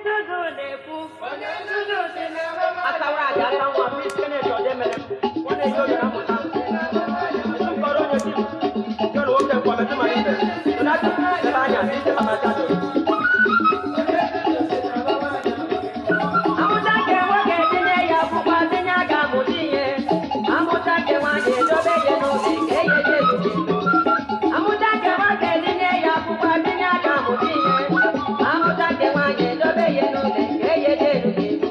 Nzuzu na-ekwu. Onye nzuzu si na Asawara aja asa nwa Prince Kenneth Odemere m. Ọ na-eji oge na mmụta. Etu mkpọrọ onye di m. John nwoke nkwa metụ ma ibe. Donati ebe anya ise mama jado. Amụta nke nwoke tinye ya akwụkwọ tinye aka mụta ihe. Amụta nke nwaanyị edobe ya n'obi ka enye ya ezuzo. Amụta nke nwoke tinye ya akwụkwọ tinye aka mụta ihe. Amụta nke nwaanyị edobe ya n'obi ka enye ya ezuzo.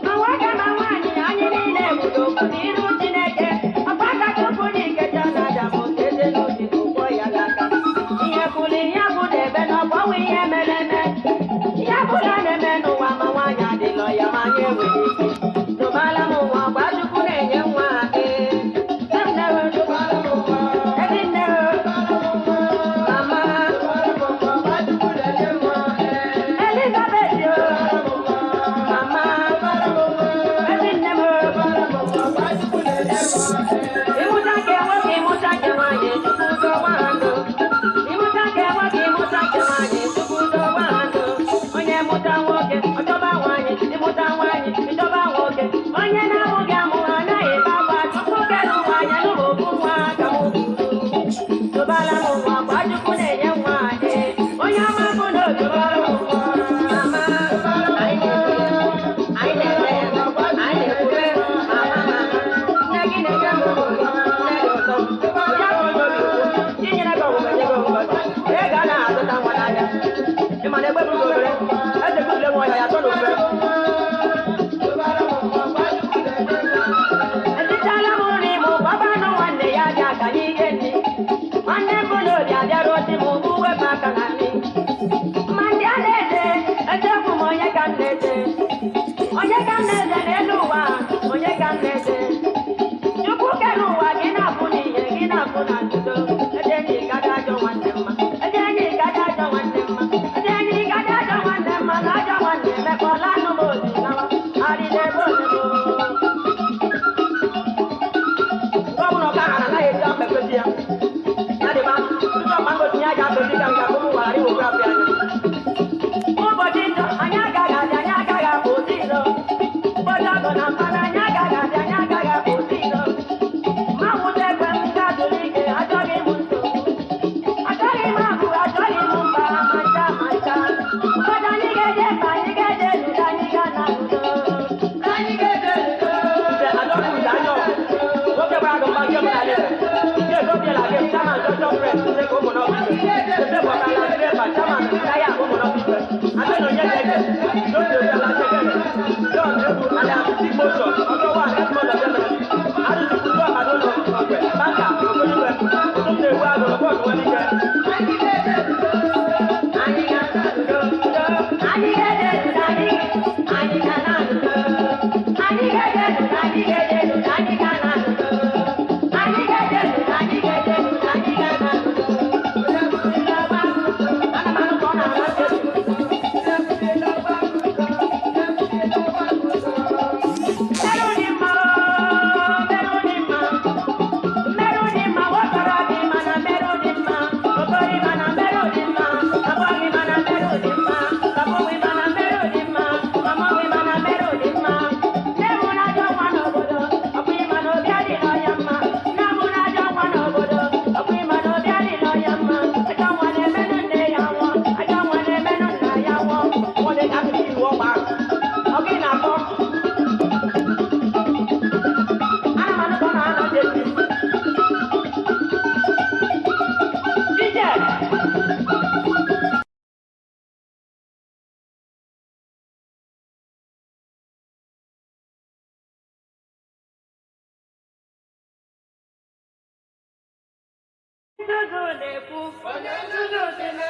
Ma nwoke ma nwaanyị, anyị niile bụ okwu n'iru Chineke. Ọkwa aka Chukwu na ikecha na Adam ka eze n'obi bụ ụgbọ ya n'aka. Ihe kwuru ihe bụ na-ebe na ọgbanwe ihe mere eme. Ihe bụla na-eme n'ụwa, ma nwaanyị adịlọ ya, ma anyị enweghị isi. Tụbala m nwa gwa Chukwu na-enye nwa, ee. Nne o, ezi nne o, mama Elizabeth o, mama, ezi nne m o. Ịmụta nke nwoke, ịmụta nke nwaanyị, Chukwu dọwa ha ndụ. Ịmụta nke nwoke, ịmụta nke nwaanyị, Chukwu dọwa ha ndụ. Onye mụta nwoke, ọ chọba nwaanyị, ịmụta nwaanyị, ịchọba nwoke. Onye na-amụghị amụ anaghị ebe akwa. Chukwu kere ụwa anya n'ụlọ okwu nwa ka m kwuru. Tụbara m nwa gwa Chukwu na-enye nwa, ee. Onye ọma bụ n'obi. Mama, anyị na-ekwu, anyị na-eme, anyị na-ekwube, mama, mama. Nne gị na-enye m nne gị ụtọ. Ya bụ onye obi ukwu. Chinyere gị ọgwụgwọ nye gị ngọzi. Ego anaghị azụta nwa n'ahịa. Ị ma na egbe buru obere, eze buzule nwa ọhịa ya atọ n'ofe. Esichala m nri m, gbabanụ nwanne ya bịa ka anyị rie nri. Nwanne m bụ n'obi abịaruo sị m bụ wepụ aka na nri. Ma ndị a na-eze, echekwu m onye ka m na-eze. Onye ka m na-eze n'elu ụwa, onye ka m na-eze. Chukwu kere ụwa gị na-afụ n'ihe gị na-afụ na nzuzo. Eze enyi ka dị ajọ nwanne mma. Eze enyi ka dị ajọ nwanne mma. Eze enyi ka dị ajọ nwanne mma na ajọ nwanne emekọla anụ m obi nawa. Arị na-ebe ozugbo. Nke ọ bụla ọka hara anaghị eji akpa ekwesị ya. Ya dịba, tutu ọkpa ngosi ya ga-akpa ezi ka nke akụmụ gwara iwe okwu apịa anya. Ụbọchị njọ, anyị agaghị adị, anyị agaghị apụ ụzọ iro. Ụbọchị ọgụ na mba na anyị agaghị adị, anyị agaghị apụ ụzọ iro. Ma nwụta ekwe m ga-azụrụ ike, achọghị m nsogbu. Achọghị m akụ, achọghị m mba, ma ncha ma ncha. Ụbọchị anyị ga-eje mba, anyị ga-eje n'udo, anyị ga na udo. Anyị ga-eje n'udo. Nwoke gbara agụ mgba nke mụ n'ala eze. Nke Ezobiela gị, chairman Junction Press, nne ka ụmụ n'ọfịs. Eze Bọkala, Direba, chairman Kaya ụmụ n'ọfịs. Abena onye na-ege, Josi Obiala Chekere, John Egwu alias Big Motion, Ọjọ́ wa Edmond Odemere, Arụsị Kudu Ọhadụlọ Ọgwe, Banka Okoligwe, Ụtụm na-egbu agụrụ bọọdụ Nwanike. Anyị ga na udo, udo. Anyị ga-eje udo, anyị ga na udo. Anyị ga-eje udo, anyị ga-eje udo, anyị ga na udo. Anyị ga-eje udo, anyị ga-eje udo, anyị ga na udo. Ana m anụ ka ọ na-amasị ezi. Mmerụ dị mma, mmerụ dị mma. Mmerụ dị mma, nwokọrọ dị mma na mmerụ dị mma. Okori ma na mmerụ dị mma. Agbọghị ma na mmerụ dị mma. Babụghị ma na mmerụ dị mma. Mamọghị ma na mmerụ dị mma. Nne m na-ajọ nwa n'obodo, ọkwa ịma na obi adịrọ ya mma. Nna m na-ajọ nwa n'obodo, ọkwa ịma na obi adịrọ ya mma. Ajọ nwa na-emenụ nne ya nwụọ, ajọ nwa na-emenụ nna ya nwụọ. Ụfọdụ ga-asị iwu ọgba ahụ. Ọ gịnị na-akọ? Ana m anụ ka ọ na-ana esi. DJ. Nzuzu na-ekwu. Onye nzuzu si na